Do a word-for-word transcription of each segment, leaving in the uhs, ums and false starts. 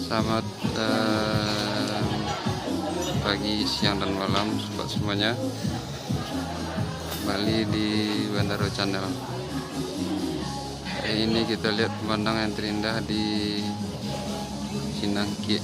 Selamat, eh, pagi, siang, dan malam, sobat semuanya. Kembali di Bandaro Channel. Hari ini kita lihat pemandangan yang terindah di Sinangkiek.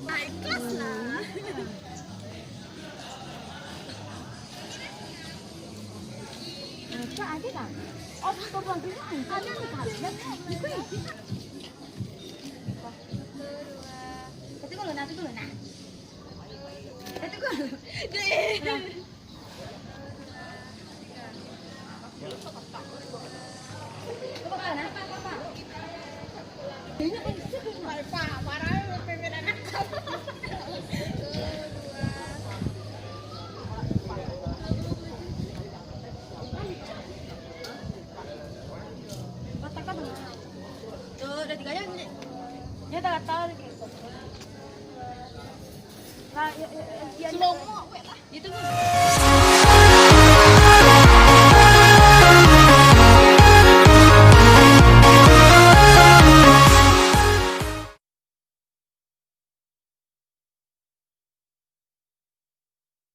Nah, ikhlas lah. Ada kan? Oh, ada nih kan? Ada nih kan? Satu dulu, nah, satu dulu, nah. Satu dulu. Deh. Tuh, udah tiga jam, Nek. Dia tak gatal lagi. Lah, ya, ya, ya, ya. Slow mo, weh lah. Itu kan.